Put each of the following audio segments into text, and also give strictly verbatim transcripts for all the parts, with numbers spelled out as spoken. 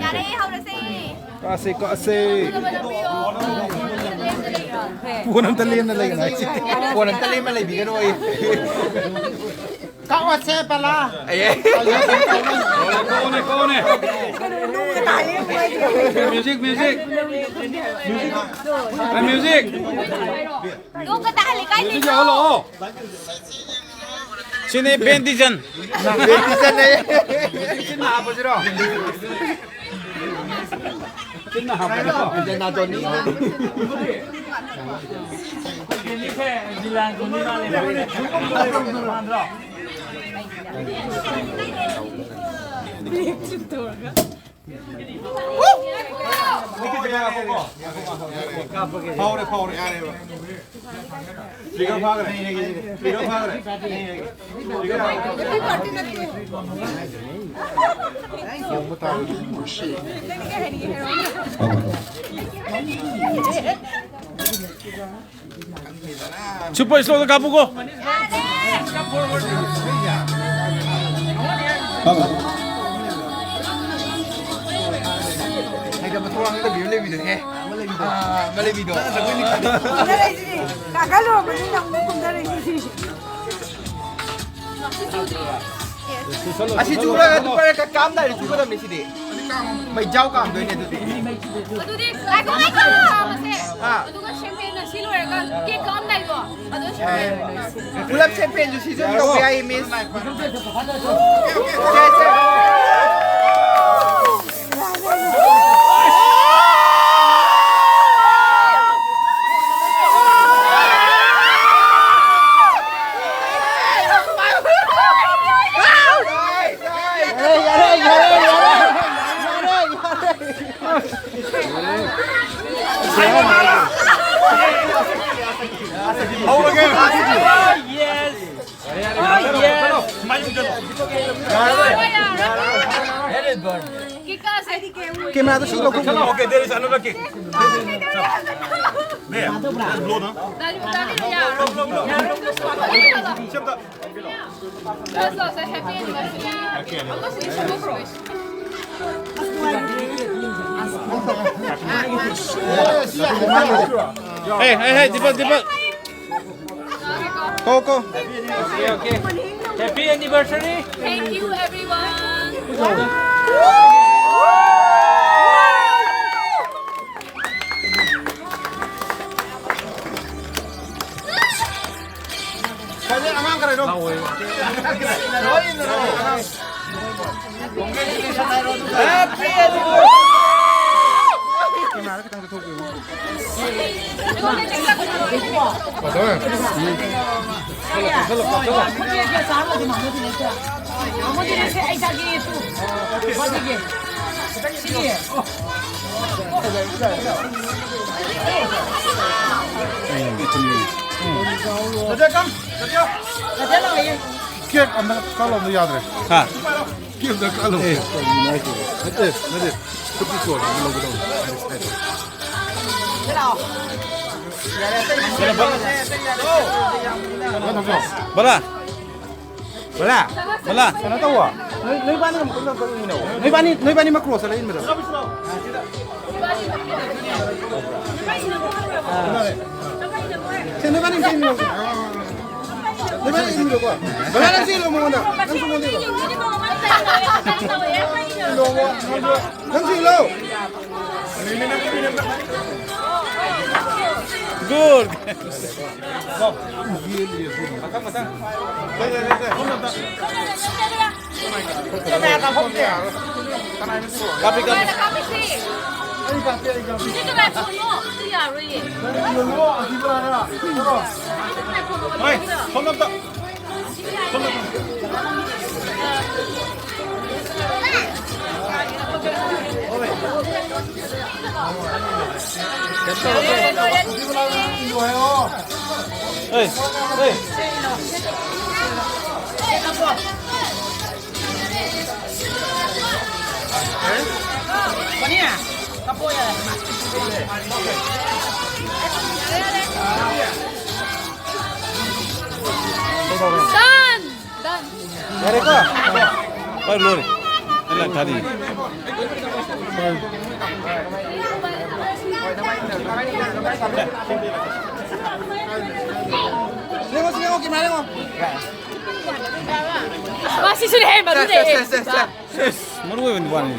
ꯌꯥꯔꯦ, ꯍꯧꯔꯁꯦ꯫ ꯀꯛꯑꯁꯦ, ꯀꯛꯑꯁꯦ꯫ ꯐꯣꯟ ꯑꯝꯇ ꯂꯦꯝꯅ ꯂꯩꯒꯅꯣ ꯍꯥꯏꯁꯦ꯫ ꯐꯣꯟ ꯑꯝꯇ ꯂꯦꯝꯅ ꯂꯩꯕꯤꯒꯅꯣ ꯑꯩ꯫ ꯀꯛꯑꯁꯦ ꯄꯂꯥ꯫ ꯑꯦ꯫ ꯀꯣꯟꯅꯦ, ꯀꯣꯟꯅꯦ꯫ Music, music꯫ ꯑ, music꯫ ꯅꯣꯡꯒ ꯇꯥꯍꯜꯂꯤ ꯀꯥꯏꯗꯩꯅꯣ? Music ꯌꯥꯎꯍꯜꯂꯛꯑꯣ꯫ ꯁꯤꯅꯤ ꯕꯦꯟꯗꯤꯖꯟ꯫ ꯕꯦꯟꯗꯤꯖꯟ ꯑꯌꯦ꯫ ꯆꯤꯟꯅ ꯍꯥꯞꯄꯁꯤꯔꯣ? ꯆꯤꯟꯅ ꯍꯥꯞꯄꯁꯤꯔꯣ? ꯖꯅꯥꯗꯣꯅꯤ꯫ ꯐꯥꯎꯔꯦ, ꯐꯥꯎꯔꯦ꯫ ꯐꯤꯒꯔ ꯐꯥꯈ꯭ꯔꯦ꯫ ꯐꯤꯒꯔ ꯐꯥꯈ꯭ꯔꯦ꯫ ꯁꯨꯄꯔ ꯏꯁꯂꯣꯗ ꯀꯥꯞꯄꯨꯀꯣ꯫ ꯍꯥꯏꯗꯤ ꯑꯃ ꯊꯣꯛꯂꯛꯇꯕꯤ ꯑꯃ ꯂꯩꯕꯤꯗꯣ, ꯑꯦ꯫ ꯑꯥ, ꯑꯃ ꯂꯩꯕꯤꯗꯣ꯫ ꯀꯨꯝꯊꯔꯛꯏꯁꯤꯗꯤ꯫ ꯀꯥꯈꯠꯂꯨꯔꯕꯅꯤꯅ ꯑꯃꯨꯛ ꯀꯨꯝꯊꯔꯛꯏꯁꯤꯗꯤ꯫ ꯑꯁꯤ ꯆꯨꯔꯒ ꯑꯗꯨ ꯄꯥꯏꯔꯒ ꯀꯥꯝꯗꯥꯏꯗ ꯆꯨꯒꯗꯕꯅꯤ ꯁꯤꯗꯤ꯫ ꯃꯩꯖꯥꯎ ꯀꯥꯝꯗꯣꯏꯅꯦ ꯑꯗꯨꯗꯤ꯫ ꯑꯗꯨꯗꯤ ꯉꯥꯏꯈꯣ, ꯉꯥꯏꯈꯣ꯫ ꯑꯥ꯫ ꯑꯗꯨꯒ ꯁꯦꯝꯄꯦꯟꯅ ꯁꯤ ꯂꯣꯏꯔꯒ ꯀꯦꯛ ꯀꯛꯑꯝꯗꯥꯏꯗꯣ ꯑꯗꯣ ꯁꯦꯝꯄꯦꯟ꯫ ꯄꯨꯂꯞ ꯁꯦꯝꯄꯦꯟꯁꯨ ꯁꯤꯖꯟ ꯇꯧꯕ ꯌꯥꯏ, ꯃꯤꯁ꯫ ꯁꯦ, ꯁꯦ꯫ ꯌꯥꯔꯦ, ꯌꯥꯔꯦ, ꯌꯥꯔꯦ, ꯌꯥꯔꯦ, ꯌꯥꯔꯦ, ꯌꯥꯔꯦ, ꯌꯥꯔꯦ꯫ ꯍꯧꯔꯒꯦ꯫ Yes. ꯁꯨꯃꯥꯏꯅ ꯆꯠꯂꯣ꯫ ꯀꯦꯃꯦꯔꯥꯗ ꯁꯤ ꯂꯧꯊꯣꯛ꯫ Okay, there is another cake. There. Blow, no? ꯁꯤ ꯑꯝꯇ꯫ Happy anniversary. ꯑꯃꯁꯨ ꯁꯦꯝꯗꯣꯛꯈ꯭ꯔꯣ꯫ Hey, hey, hey, Deepak, Deepak. Go, go. Okay, okay. Happy anniversary. Thank you, everyone. Cake ꯑꯝꯇ ꯀꯛꯂꯣ, ꯑꯝꯇ ꯌꯥꯗ꯭ꯔꯦ꯫ ꯍꯥ? Cake ꯑꯝꯇ ꯀꯛꯂꯣ꯫ ꯑꯦ, ꯀꯩꯅꯣ ꯍꯥꯏꯁꯤꯕꯣ? ꯅꯠꯇꯦ, ꯅꯠꯇꯦ꯫ ꯈꯨꯠꯇꯤ ꯆꯣꯠꯂꯦ, ꯑꯃꯨꯛ ꯂꯧꯒꯦ ꯇꯧꯅꯤ꯫ ꯕꯂꯥ! ꯕꯂꯥ! ꯕꯂꯥ! ꯀꯩꯅꯣ ꯇꯧꯋꯣ꯫ ꯅꯣꯏ, ꯅꯣꯏꯕꯥꯅꯤ ꯑꯃꯨꯛꯇꯪ ꯀꯛꯂꯛꯏꯅꯣ꯫ ꯅꯣꯏꯕꯥꯅꯤ, ꯅꯣꯏꯕꯥꯅꯤ ꯃꯀ꯭ꯔꯣꯁ ꯆꯠꯂꯛꯏꯟꯕꯗꯣ꯫ ꯁꯦ, ꯅꯣꯏꯕꯥꯅꯤ ꯑꯃꯨꯛꯇꯪ ꯏꯜꯂꯣ꯫ ꯅꯣꯏꯕꯥꯅꯤ ꯏꯜꯂꯣꯀꯣ꯫ ꯕꯂꯥ, ꯅꯪꯁꯨ ꯏꯜꯂꯣ ꯃꯉꯣꯟꯗ꯫ ꯅꯪꯁꯨ ꯃꯉꯣꯟꯗ ꯏꯜꯂꯣ꯫ ꯏꯜꯂꯣ, ꯅꯪꯁꯨ ꯏꯜꯂꯣ꯫ Good. ꯀꯥꯞꯄꯤ, ꯀꯥꯞꯄꯤ꯫ ꯁꯤ ꯀꯅꯥ ꯐꯣꯟꯅꯣ? ꯁꯤ ꯌꯥꯔꯣꯏꯌꯦ꯫ ꯁꯤ ꯀꯅꯥ ꯐꯣꯟꯅꯣ? ꯍꯣꯏ, ꯁꯣꯝꯗ ꯑꯝꯇ꯫ Done! Done! ꯌꯥꯔꯦꯀꯣ? ꯍꯣꯏ, ꯂꯣꯏꯔꯦ꯫ ꯑꯩ ꯂꯥꯏꯠ ꯊꯥꯔꯤ꯫ ꯌꯦꯡꯉꯣ, ꯁꯤ ꯌꯦꯡꯉꯣ, ꯀꯦꯃꯦꯔꯥ ꯌꯦꯡꯉꯣ꯫ ꯃꯥ ꯁꯤꯁꯨꯅꯦ ꯍꯦ, ꯃꯗꯨꯅꯦ ꯍꯦ꯫ ꯁꯦ, ꯁꯦ, ꯁꯦ, ꯁꯦ꯫ ꯁꯦꯁ, ꯃꯔꯨ ꯑꯣꯏꯕ ꯅꯨꯄꯥꯅꯤ꯫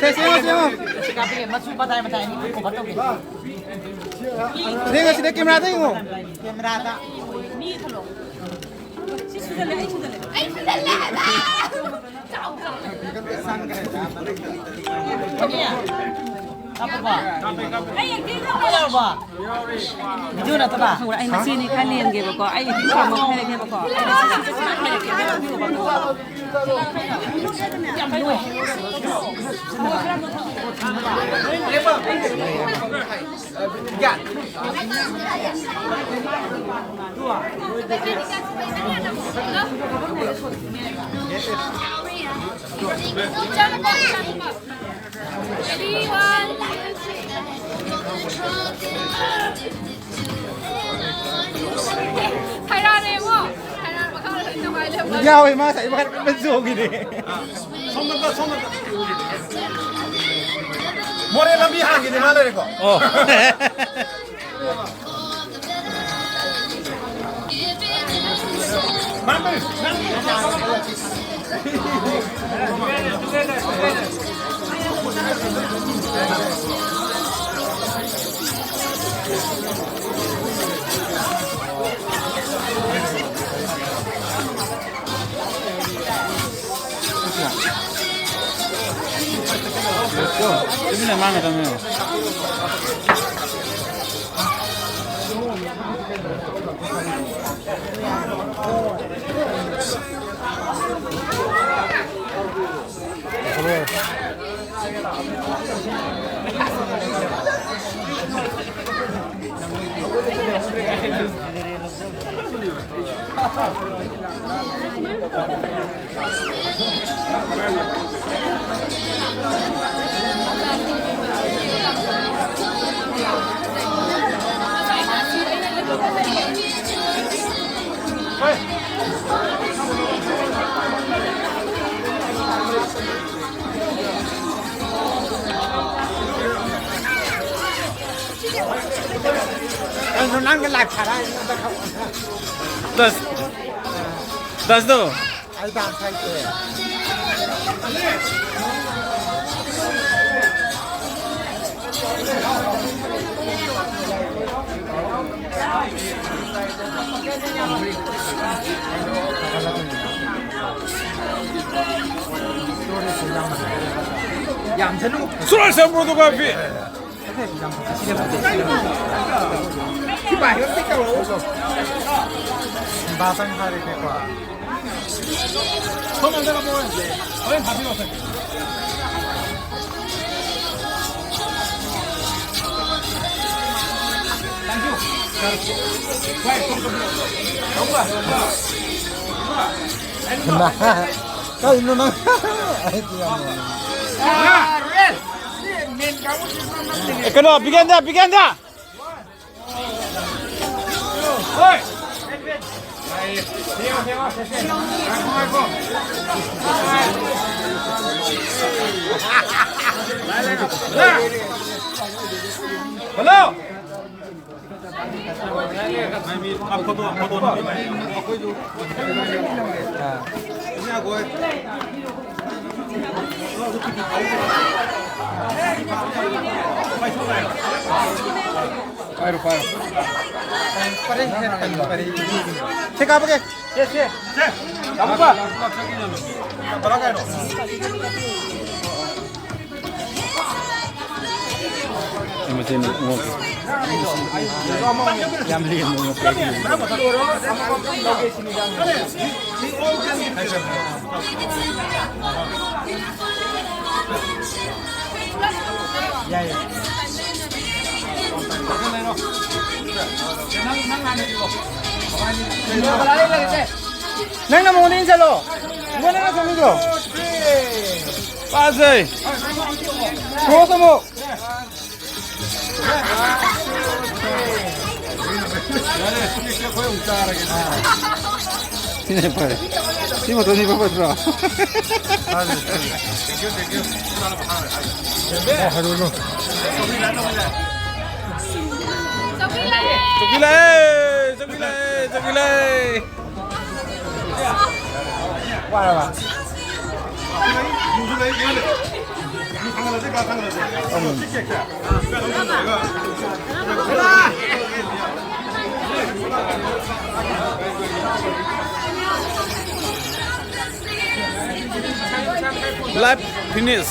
ꯁꯦ, ꯁꯦ, ꯌꯦꯡꯉꯣ, ꯁꯦ, ꯌꯦꯡꯉꯣ꯫ ꯁꯦ, ꯌꯦꯡꯉꯣ, ꯁꯤꯗ ꯀꯦꯃꯦꯔꯥꯗ ꯌꯦꯡꯉꯣ꯫ ꯀꯦꯃꯦꯔꯥꯗ꯫ ꯈꯪꯕ꯭ꯔꯥ? ꯑꯩ ꯉꯁꯤꯅꯤ ꯈꯔ ꯂꯦꯝꯒꯦꯕꯀꯣ꯫ ꯑꯩ ꯑꯗꯨꯝ ꯁꯦꯝꯃꯒ ꯍꯥꯏꯔꯛꯀꯦꯕꯀꯣ꯫ ꯑꯩ ꯉꯁꯤꯁꯦ ꯁꯨꯃꯥꯏꯅ ꯍꯥꯏꯔꯛꯀꯦ꯫ ꯌꯥꯎꯋꯦ, ꯃꯥ ꯉꯁꯥꯏ ꯃꯈꯥꯗ ꯀꯟꯅ ꯆꯣꯡꯉꯤꯅꯦ꯫ ꯃꯣꯔꯦ ꯂꯝꯕꯤ ꯍꯥꯡꯈꯤꯅꯦ, ꯃꯥ ꯂꯩꯔꯦꯀꯣ꯫ ꯑꯣ꯫ ꯇꯨꯃꯤꯟꯅ ꯃꯥꯡꯒꯗꯕꯅꯦ꯫ ꯅꯪꯁꯨ ꯅꯪꯒꯤ ꯂꯥꯏꯐ ꯊꯥꯔꯛꯑ ꯑꯩꯉꯣꯟꯗ ꯈꯛ ꯑꯣꯟꯊ꯫ ꯗꯁ ꯗꯁꯗꯣ꯫ ꯑꯩ ꯗꯥꯟꯁ ꯍꯩꯇꯦ꯫ ꯌꯥꯝꯁꯅꯨ꯫ ꯁꯨꯔꯖ ꯐꯣꯇꯣꯒ꯭ꯔꯥꯐꯤ꯫ ꯕꯥꯇꯪ ꯍꯥꯏꯔꯒꯦꯀꯣ꯫ ꯁꯣꯝ ꯅꯥꯀꯟꯗ ꯑꯃꯨꯛ ꯑꯣꯏꯔꯁꯦ꯫ ꯍꯣꯔꯦꯟ ꯊꯥꯕꯤꯔꯛꯑꯣ, ꯁꯥꯔ꯫ Thank you. ꯁꯥꯔ, ꯚꯥꯏ, ꯁꯣꯝ ꯆꯠꯄꯤꯔꯣ꯫ ꯀꯔꯤꯅꯣ ꯅꯪ? ꯑꯩꯗꯤ ꯌꯥꯝ ꯅꯨꯡꯉꯥꯏ꯫ ꯑꯦ, ꯀꯩꯅꯣ, ꯕꯤꯒꯦꯟꯗ, ꯕꯤꯒꯦꯟꯗ! ꯍꯜꯂꯣ! ꯄꯥꯏꯔꯣ, ꯄꯥꯏꯔꯣ꯫ ꯄꯔꯦꯡ ꯍꯦꯛ ꯀꯟꯕ꯫ ꯁꯦ, ꯀꯥꯞꯄꯒꯦ꯫ ꯁꯦ, ꯁꯦ꯫ ꯀꯥꯞꯄꯨꯀꯣ꯫ ꯃꯆꯤꯟ ꯌꯥꯝ ꯂꯦꯝꯅ ꯅꯣꯛꯄ꯫ ꯌꯥꯏꯌꯦ꯫ ꯅꯪ, ꯅꯪ ꯍꯥꯟꯅ ꯏꯜꯂꯣ꯫ ꯅꯪꯅ ꯃꯉꯣꯟꯗ ꯏꯟꯁꯤꯜꯂꯣ꯫ ꯏꯕꯣ, ꯅꯪꯅ ꯆꯪꯁꯤꯜꯂꯣ꯫ ꯄꯥꯁ꯫ ꯀ꯭ꯔꯣꯁ ꯑꯃꯨꯛ꯫ ꯁꯤꯅ ꯐꯔꯦ꯫ ꯁꯤ ꯃꯇꯣꯟꯁꯤ ꯏꯐ ꯐꯠꯇ꯭ꯔꯣ? ꯆꯧꯀꯤ ꯂꯥꯛꯑꯦ! ꯆꯧꯀꯤ ꯂꯥꯛꯑꯦ! ꯆꯧꯀꯤ ꯂꯥꯛꯑꯦ! Live finish.